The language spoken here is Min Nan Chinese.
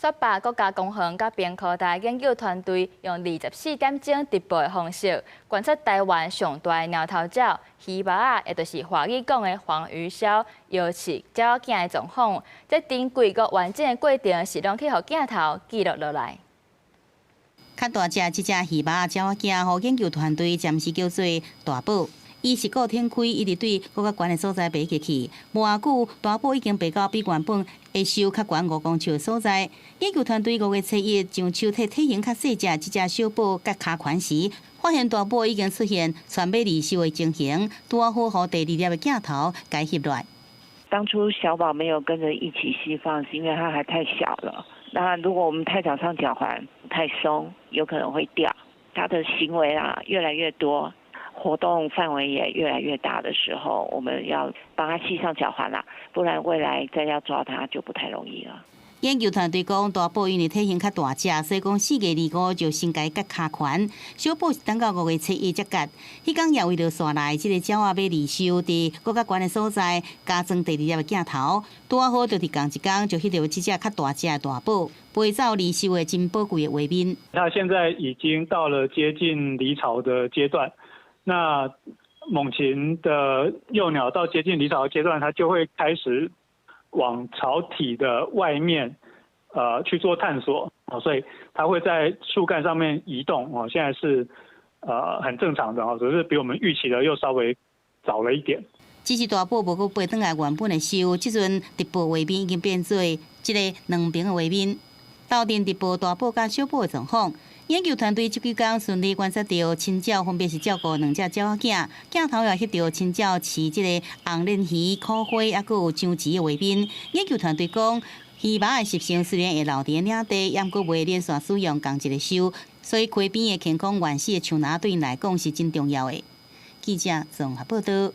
雪霸國家公園佮屏科大研究團隊用24點鐘直播的方式，觀察台灣上大的貓頭鳥魚目仔，也就是華語講的黃魚鴞搖翅鳥仔囝的狀況。這珍貴閣完整的過程是攏去予鏡頭記錄落來。較大隻這隻魚目仔鳥仔囝，予研究團隊暫時叫做大寶。伊是顧天開，一直對閣較懸的所在爬過去。無偌久，大寶已經爬到比原本的樹較懸5公尺的所在。研究團隊5月初1將手提體型較細隻這隻小寶佮跤環時，發現大寶已經出現跙欲離樹的情形，拄好予第二粒的鏡頭共翕落來。當初小寶沒有跟着一起繫放，是因為他還太小了。那如果我們太早上腳環，太鬆，有可能會掉。他的行為啊越來越多，活動範圍也越來越大的時候，我們要幫他繫上腳環啦，不然未來再要抓他就不太容易了。研究團隊講，大寶因為體型較大隻，所以講4月25就先共割跤環。小寶是等到5月初1才割。彼工也為著山內這个鳥仔欲離樹，佇閣較懸的所在加裝第二粒的鏡頭，拄仔好就佇仝一工就翕著這隻較大隻的大寶飛走離樹的真寶貴的畫面。它現在已經到了接近離巢的階段。那猛禽的幼鳥到接近離巢的階段，它就會開始往巢體的外面，去做探索，所以它會在樹幹上面移動，哦，現在是很正常的，只是比我們預期的又稍微早了一點。只是大寶無閣飛轉來原本的樹，這陣直播畫面已經變做這个兩爿的畫面。鬥陣直播大寶佮小寶的狀況。研究團隊這幾工順利觀察著親鳥，分別是照顧兩隻鳥仔囝，鏡頭也翕著親鳥飼這個紅鰱魚、苦花，抑閣有章魚的畫面。研究團隊講，魚目仔的習性雖然會留佇領地，猶閣袂連續使用仝一个樹，所以溪邊的健康原始的樹林對𪜶來講是真重要的。記者綜合報導。